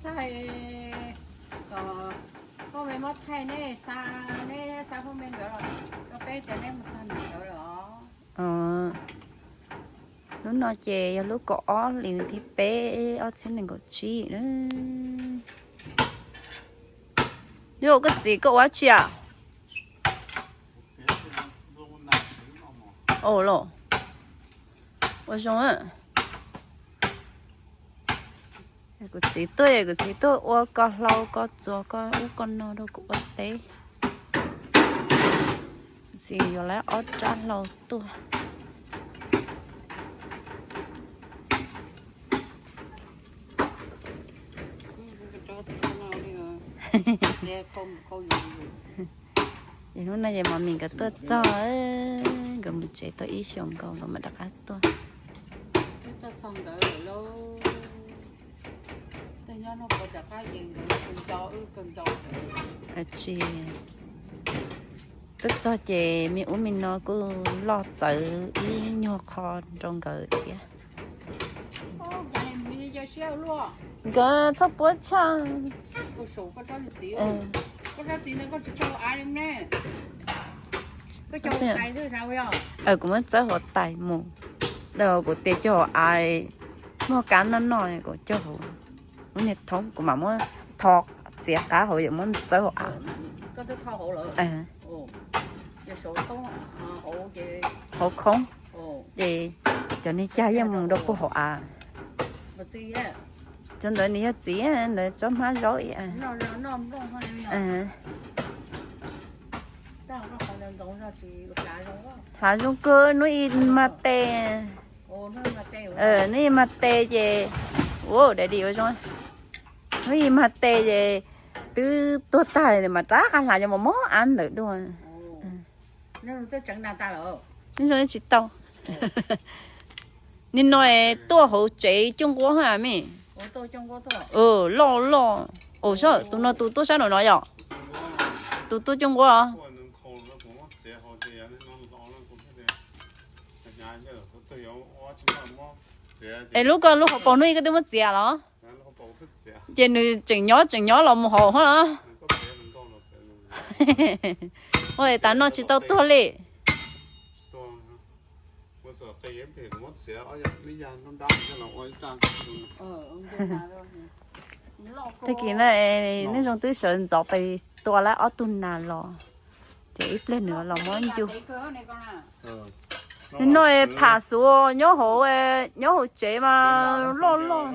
Thaij, kom phauj me muab thaij neb xa, neb xa phauj me nkawd los rau peb tias neb mus txog ntawd lawm os. Lub no ces yog lub kaum ob hlis thib peb ob txhiab nees nkaum tsib na. Yog koj txiv koj ua tsi a? Ua los, ua zoo. Kuv txiv tuaj, kuv txiv tuaj ua ko hlau ko txuas ko ub ko no rau kuv ua teb. Kuv txiv yuav lawv ob rab hlau tuaj. Ces hnub no ces Mos Mis nkawd tuaj txog, nkawd mus tsev tau ib xyoos nkaus nkawd mam rov qab tuaj. Tsis, tuaj txog ces me ub me no kuj loj txawv ib nyuag qho rau nkawd thiab. Nkawd txhob puab tshaj. Kuv muab txawb hauv tais mus, kuv tias cog hauv av, muaj kab noj noj kuv cog hauv, muab niag thoob kuv mam muab tho txiav qab hauv yom, muab txawb hauv av. Hauv khoob, ces cov niag cag yeej mus rau puag hauv av. Cov ntawd nws yog txiv ntawd tsob hmab zaub ib. Hlav zoo kawg, hnub ib mag tes, hnub ib mag tes ces, ua daim di ua zoo. Hnub ib mag tes ces twb tuag tag mas rov qab hlav cov mos mos av ntawd dua. Nej zoo tsis tau. Nim no tuaj hauv tsev cuaj nquab me. Loj loj. Ua sab tus no tus tuaj sab nraum no yom. Tus tuaj cuaj nquab. Es lub ko lub hauv paus hnub ib koj twb muab txiav los? Ces nws tseem nyob tseem nyob los mus hauv hov los? Ua tas no tsis tau tuag li. Tag kis no nej zoo twb sawv ntxov pes tua lawm ob tug nas los, ces ib pliag nws los muab ncu. Nim no pham xuv nyob hauv, nyob hauv tsev mas loj loj.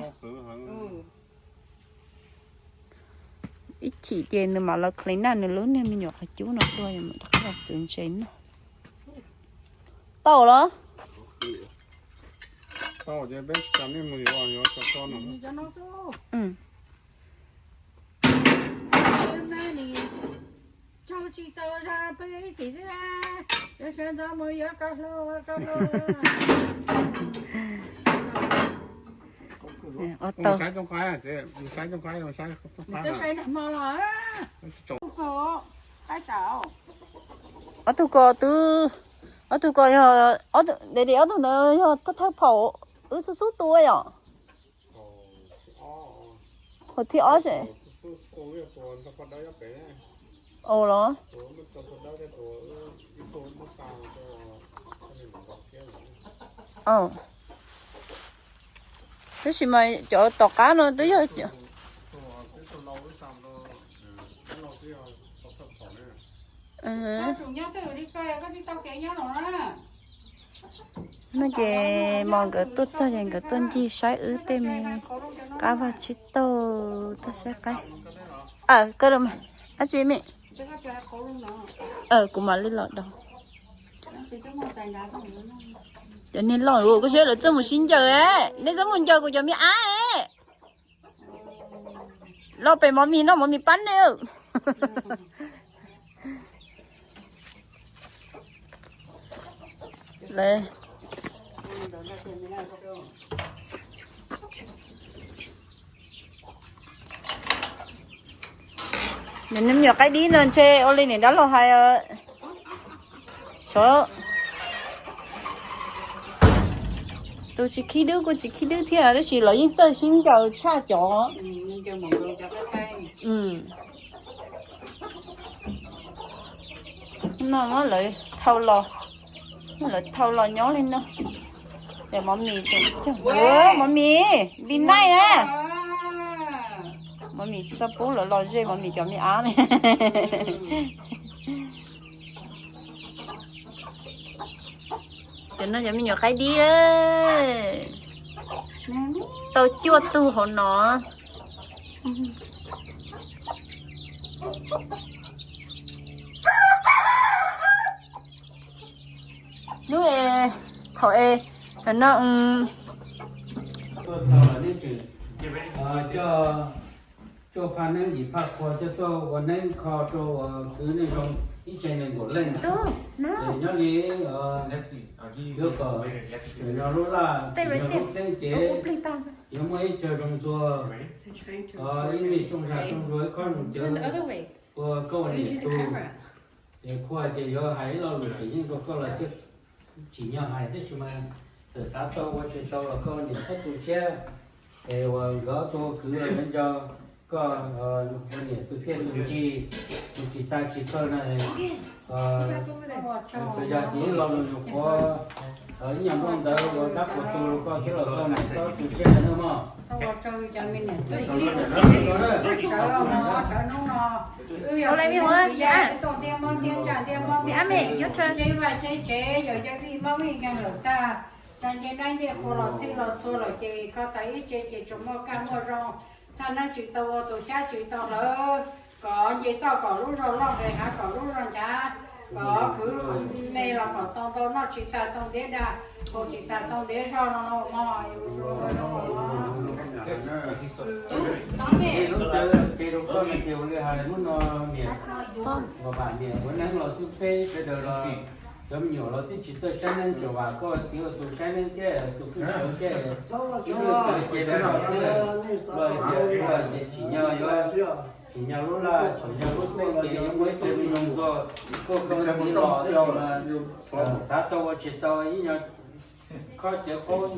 Ib chim ces nws mam los clean nws lub niag me nyuam qhov cub no tuaj, rov qab los xwv ntses noj. Tau los? Ob tug ko twb, ob tug ko yog, de di ob tug ntawd yog thawj thawj phaum wb xub xub tu yom. Hauv thib ob. Ua los? Tab sis mas cov tom qab no twb yog, no ces mos nkawd tuaj txog ces nkawd tuaj ncig saib wb tej me qab vaj tsib taug tuaj saib qaib. Aw, koj dab tsi me? Kuv mam li los dob. Cov niag loj, koj saib lawv txawj mus sib ncaws, nej txawj mus ncaws kuv cov me ab. Los pem mov mis noj mov mis pab nej. Nws me nyuam qaib dib no ntshe ua li niam dab laug hais. Xyov, Tus tsis khib dub kuj tsis khib dub thiab tab sis lawv yeej txawj sib ncaws tshaj cov. No muab lawv thau los, muab lawv thau los nyob li no. Ces mov mis, mov mis, be nice a. Mov mis tsis tau pub lawv los ze mov mis cov me ab li. Cov no cov me nyuam qaib dib, tau cuaj tug hauv no. Hnub es thaum es, thaum no, cuaj phaj neeb yim phaj qhua coj tuaj ua neeb kho rau kwv neej zoo ib tsev nees nkaum leej. Ces nyob li, yuav kom tseem yog lub laj, tseem yog lub txheeb ces yuav muaj ib co zoo ntxuag, ib me tsooj zaj tsooj zuag ib khob zoo cawv ua koj ua niam tus. Ces qhua ces yuav hais ib lo lus tseem ceeb rau koj los tsis nyog hais tab sis mas txawm xav tau ua tsis tau los koj ua niam qhuab tu siab, es uas nkawd ob tug kwv los nco koj ua niam tus thiaj tus ntsig, tus tsis tag tsis tawg na. Tsuas yog tias ib lo lus nyuam qhuav, ib nyuag nplooj ntawd uas dab qhuas tu rau koj xwb los koj niam txhob tu siab ntawd nawb mog. Sawv no, sawv hnub no, wb yog kwv tij, wb tuaj ntiab mob ntiab ntsaj ntiab mob ntiab ntsaj, ceb vaj ceb tsev, yog yawg vij mob vij nkeeg lawm tag, tsa ncej dab ncej qhua los txhij los txhua lawm ces kho tau ib tsev ces tsuas muaj kaj muaj zoo. Thaj neeb tsis tau ua, tus xyab tsis tau hlawv, kom nce toj kom lub zog loj nqes hav kom lub zog nchav, kom kwv me los kom tau ntau noj tsis tas tau ntiav dag, haus tsis tas tau ntiav zog no mog. Lub caij rau koj no ces ua li hais hnub no niam, niam ua neeb los twb peb sawv daws los, cov me nyuam los twb tsis txawj saib neeb, tsuas vam koj txiv ua tus saib neeb thiab tus kws sawv thiab, ib lub sawv ces dag los xwb, los tias ces tsim nyog yuav, tsim nyog lub laj tsim nyog lub txheeb ces yuav muaj ib tug zoo zoo nkaus, koj koj txiv los tab sis mas xav tau ua tsis tau ib nyuag khob cawv qaub,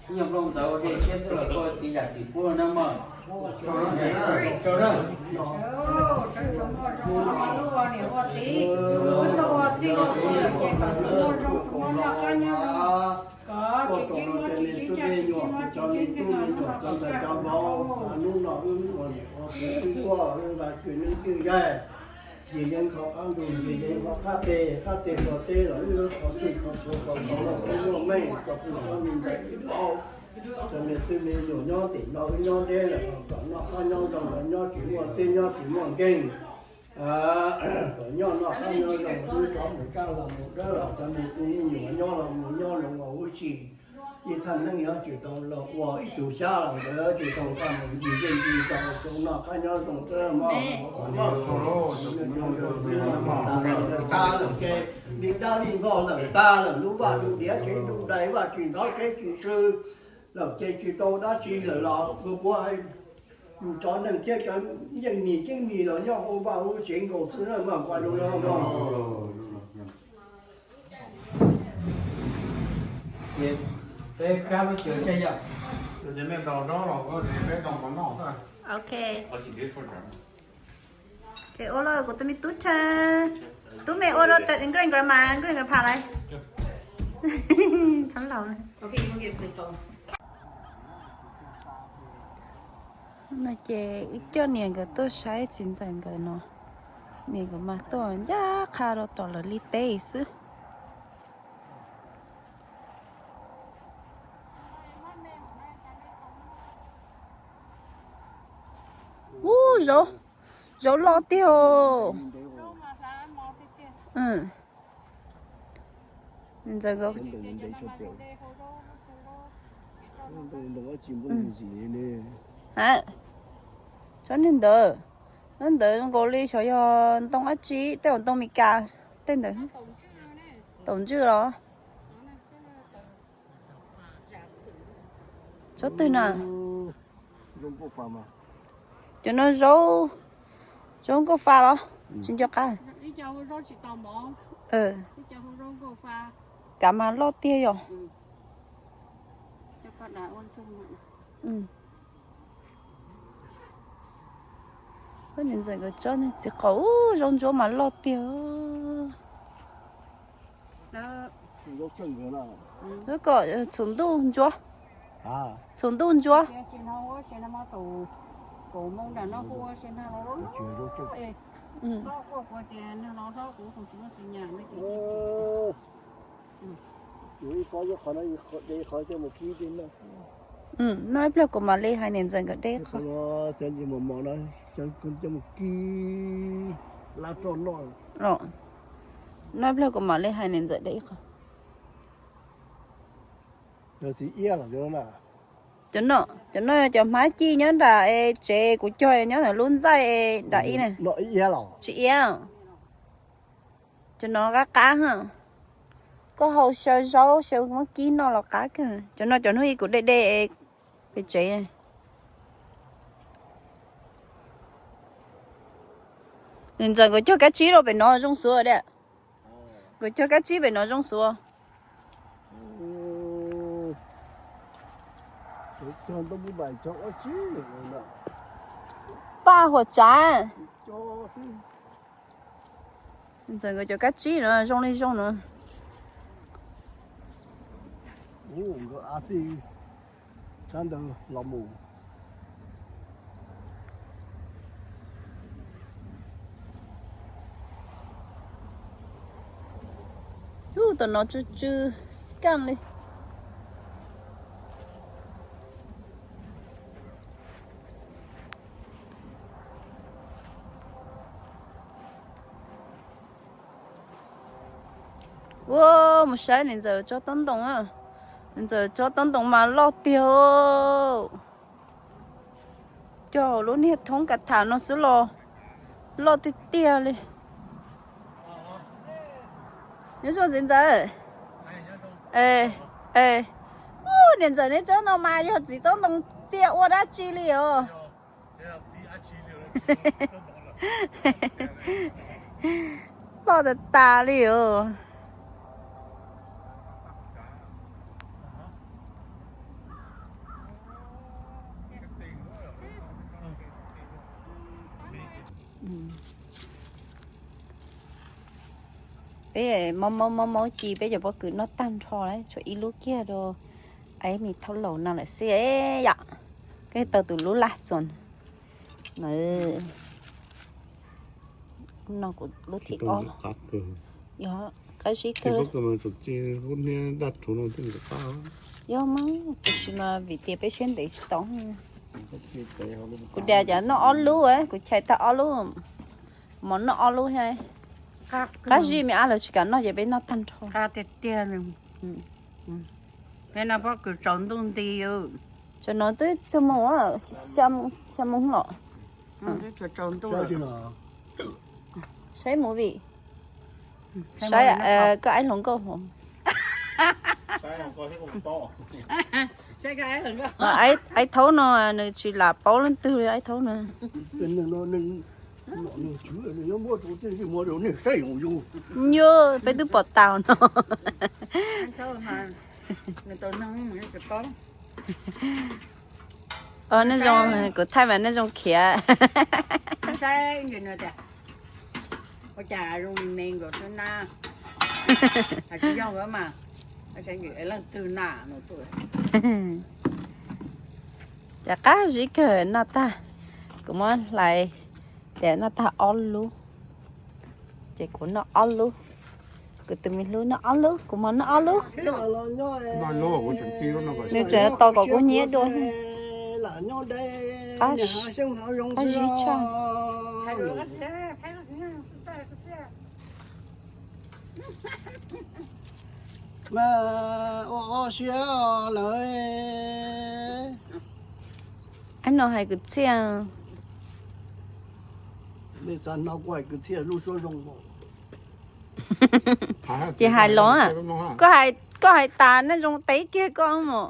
ib nyuag nplooj ntawd ua dej siab xwb los koj txiv zam txim pub nawb mog. Tsaug na. Hnub no wb ua niam ua txiv xwb tuaj, wb nqa cwj neeb cwj yaig, ces yeej kho qab ntug, ces yeej kho qab teg, qab teg kho teb los wb kho txhij kho txhua, kho txhua los wb muaj meej, kho txhua los wb me ntxhais wb paub. Cov niam tub me nyuam nyob tim no wb nyob deb lawm, kom noj qab nyob zoo, kom nyob tsis muaj txeeb nyob tsis muaj nkeeg, kom nyob noj qab nyob zoo, wb rov mus kaj los mus dawb los, cov niam tub me nyuam nyob los mus nyob zoo ua huv si. Ib thaj neeb yuav tsis tau los ua ib tug xyab los nkawd tsis tau kaj mus ncig yeej ncig tau, tau noj qab nyob zoo xwb mog. Txhab lawm ces li dab li nplog lawm tag lawm, lub vaj lub diav tsev ntuj dais vaj tsis ntxhov kev tsis swb lawm ces tsis tau dab tsi lawm los kuv kuv hais yus cov neeg thiab cov yeej mis yeej mis los nyob hauv vaj hauv tsev nkaus xwb na mog. Ces peb kab lub cawv tsaij yam. Ok. Ces ua los kuv tus me tub rhe, tub me ua rau tawm green grandma, green grandpa lawm. Thab laus. No ces wb coj niam nkawd tuaj saib txiv ntxawm nkawd no. Niam nkawd mas tuaj ncaj qha rau tom lawv li teb xwb. Ub, zaub, zaub loj tiag os. Ntxawm nkawd, tsob niag ntawd, tsob niag ntawd zoo nkaus li xyov yog ntoo dab tsi, tej zaum ntoo Meskas, tej ntawd. Taum ntswj los? Tsob twg na? Cov no zaub, zaub nkauj fa los? Tsis nco qab. Kav mas loj tiag yom. Niam ntxawm nkawd tsob txiv qaub, ub, zaub ntsuab mas loj tiag. Kom txhuv ntuj ntsuab, txhuv ntuj ntsuab. Noj ib pliag kuv mam li hais niam ntxawm nkawd de qhov. Noj ib pliag kuv mam li hais niam ntxawm de qhov. Cov no, cov no cov hmab ci nyob nram tsev kuv cog nyob ntawm lub ntxaij nram ib na. Tsis iab. Cov no qab qab ha. Koj hau xyaw zaub xyaw muab kib noj los qab kawg. Cov no cov hnub ib kuv de de pem tsev. Niam ntxawm nkawd cog kab tsib rau pem no zoo xwb a. Nkawd cog kab tsib pem no zoo xwb. Paj huam tsav. Niam ntxawm nkawd cov kab tsib no zoo li zoo no. Ub, tom no tsw tsw skaj li. Ua, mus saib niam ntxawm tsob taub ntoo. Niam ntxawm tsob taub ntoo mas loj tiag. Cog lub niag thoob kav tham no xwb los loj tiag tiag li. Nyob zoo txiv ntxawm. Ub, niam ntxawm neb tsob no mas yog txiv taub ntoo txiaj ua dab tsi li os. Loj tas tas li os. Peb maub maub maub maub ci peb cov pob kws noj tag nrho lawm, tshuav ib lub kiag rau Aib Mis Thaub Laus no lawm xwb yom. Koj tau tus lub laj xos na, no kuv lub thib ob. Yog qab zib kawg. Yog mas, tab sis mas vim tias peb siab ntev tsis tau. Kuv tias cas noj ob lub, kuv chais tag ob lub, mos noj ob lub thiab. Qab zib me ab lawv tsis kam noj ces peb noj tag nrho. Qab tiag tiag. Peb noj pob kws tsaus ntuj nti. Tam no twb tsawg moos, xya moos los. Saib movie. Saib koj aib hluas nkauj. Aib thaub no nws tsis lam paub leej twg li aib thaub no. Nyuj, peb twb pom tau no. Nej zoo, kuv thaij mas nej zoo khiav. Cas qab zib kawg noj tag, kuv muab hlais tias noj tag ob lub, ces kuv noj ob lub, kuv tus me hlub noj ob lub, kuv mos noj ob lub. Nws tseem tos kom kuv nyiab dua. Qab zib tshaj. Mas ua siab lawm. Aib no hais kwv txhiaj. Ces hais los, koj hais tas nej zoo teb kiag koj mus.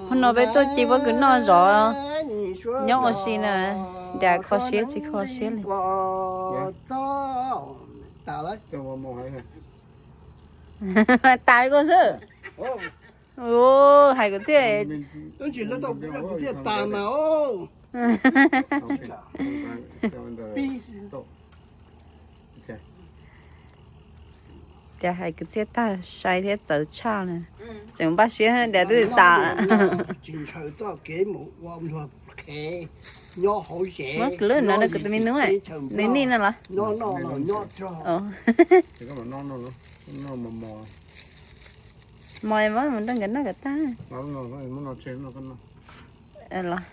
Hmo no peb tuaj ci pob kws noj zov, nyob ua si na, nram kho siab tsis kho siab li. Tas lawm. Tas li koj xwb. Hais kuv thiaj, tab sis lawv tau kuv thiaj tas mas. Tias hais kwv txhiaj tag sai thiab txawv tshaj na. Tseem npaj siab tias twb tas. Muab kwv lub no rau kuv tus me nus, nws nij no los? Mos mos mus nrog nkawd noj kom tag. Los,